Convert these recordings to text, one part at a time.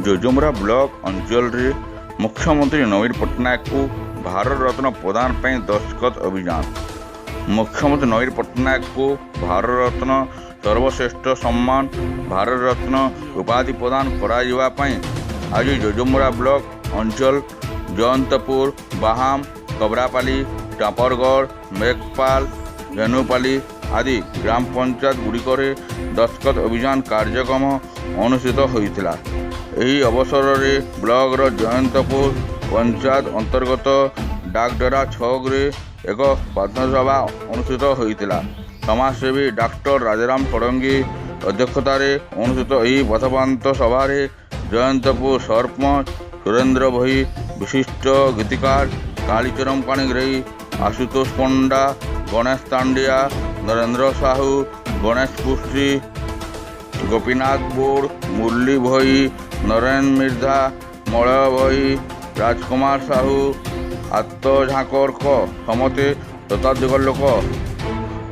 ଯଜୁମରା block ଅଞ୍ଚଳରେ ମୁଖ୍ୟମନ୍ତ୍ରୀ ନବୀନ ପଟ୍ଟନାୟକଙ୍କୁ ଭାରତ ରତ୍ନ ପ୍ରଦାନ ପାଇଁ ଦସ୍ତଖତ ଅଭିଯାନ। ମୁଖ୍ୟମନ୍ତ୍ରୀ ନବୀନ ପଟ୍ଟନାୟକଙ୍କୁ ଭାରତ ରତ୍ନ ସର୍ବଶ୍ରେଷ୍ଠ ସମ୍ମାନ ଭାରତ ରତ୍ନ ଉପାଧି ପ୍ରଦାନ କରାଯିବା ପାଇଁ ଆଜି ଯଜୁମରା ବ୍ଲକ ଅଞ୍ଚଳ ଜୟନ୍ତପୁର, ବାହାମ, କବରାପାଲି, ଟାପରଗଡ଼, ମେଘପାଲ, ଧେନୁପାଲି ଆଦି ଗ୍ରାମ ପଞ୍ଚାୟତ ଗୁଡ଼ିକରେ ଦସ୍ତଖତ ଅଭିଯାନ କାର୍ଯ୍ୟକ୍ରମ ଅନୁଷ୍ଠିତ ହୋଇଥିଲା। ଏହି ଅବସରରେ ବ୍ଲକର ଜୟନ୍ତପୁର ପଞ୍ଚାୟତ ଅନ୍ତର୍ଗତ ଡାକଡେରା ଛକରେ ଏକ ପ୍ରାର୍ଥନାସଭା ଅନୁଷ୍ଠିତ ହୋଇଥିଲା। ସମାଜସେବୀ ଡାକ୍ତର ରାଜାରାମ ଷଡ଼ଙ୍ଗୀ ଅଧ୍ୟକ୍ଷତାରେ ଅନୁଷ୍ଠିତ ଏହି ପଥପ୍ରାନ୍ତ ସଭାରେ ଜୟନ୍ତପୁର ସରପଞ୍ଚ ସୁରେନ୍ଦ୍ର ଭୋଇ, ବିଶିଷ୍ଟ ଗୀତିକାର କାଳୀଚରଣ ପାଣିଗ୍ରାହୀ, ଆଶୁତୋଷ ପଣ୍ଡା, ଗଣେଶ ତାଣ୍ଡିଆ, ନରେନ୍ଦ୍ର ସାହୁ, ଗଣେଶ ପୃଷ୍ଟି, ଗୋପୀନାଥ ବୋର୍ଡ, ମୁରଲୀ ଭୋଇ, ନରେନ୍ଦ୍ର ମିର୍ଦ୍ଧା, ମଳୟ ଭୋଇ, ରାଜକୁମାର ସାହୁ, ଆତ୍ତ ଝାଙ୍କରଙ୍କ ସମେତ ଶତାଧିକ ଲୋକ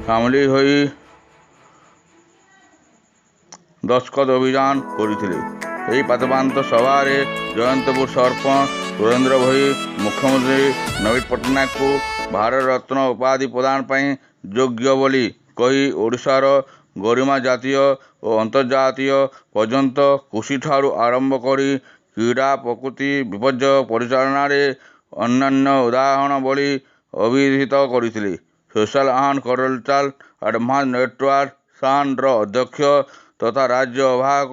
ସାମିଲ ହୋଇ ଦସ୍ତଖତ ଅଭିଯାନ କରିଥିଲେ। ଏହି ପାଦପ୍ରାନ୍ତ ସଭାରେ ଜୟନ୍ତପୁର ସରପଞ୍ଚ ସୁରେନ୍ଦ୍ର ଭୋଇ ମୁଖ୍ୟମନ୍ତ୍ରୀ ନବୀନ ପଟ୍ଟନାୟକଙ୍କୁ ଭାରତ ରତ୍ନ ଉପାଧି ପ୍ରଦାନ ପାଇଁ ଯୋଗ୍ୟ ବୋଲି କହି ଓଡ଼ିଶାର ଗରିମା ଜାତୀୟ ଓ ଅନ୍ତର୍ଜାତୀୟ ପର୍ଯ୍ୟନ୍ତ କୃଷିଠାରୁ ଆରମ୍ଭ କରି କ୍ରୀଡ଼ା, ପ୍ରକୃତି ବିପର୍ଯ୍ୟୟ ପରିଚାଳନାରେ ଅନନ୍ୟ ଉଦାହରଣ ବୋଲି ଅଭିହିତ କରିଥିଲେ। Social and cultural advance network ସାନ୍ର ଅଧ୍ୟକ୍ଷ ତଥା ରାଜ୍ୟ ଆବାହକ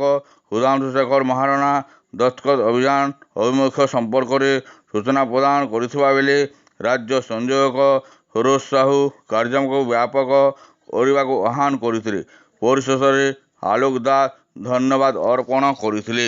ସୁଧାଂଶୁ ଶେଖର ମହାରଣା ଦସ୍ତଖତ ଅଭିଯାନ ଆଭିମୁଖ୍ୟ ସମ୍ପର୍କରେ ସୂଚନା ପ୍ରଦାନ କରିଥିବା ବେଳେ ରାଜ୍ୟ ସଂଯୋଜକ ସରୋଜ ସାହୁ କାର୍ଯ୍ୟକ୍ରମକୁ ବ୍ୟାପକ କରିବାକୁ ଆହ୍ୱାନ କରିଥିଲେ। ପରିଶେଷରେ ଆଲୋକ ଦାସ ଧନ୍ୟବାଦ ଅର୍ପଣ କରିଥିଲେ।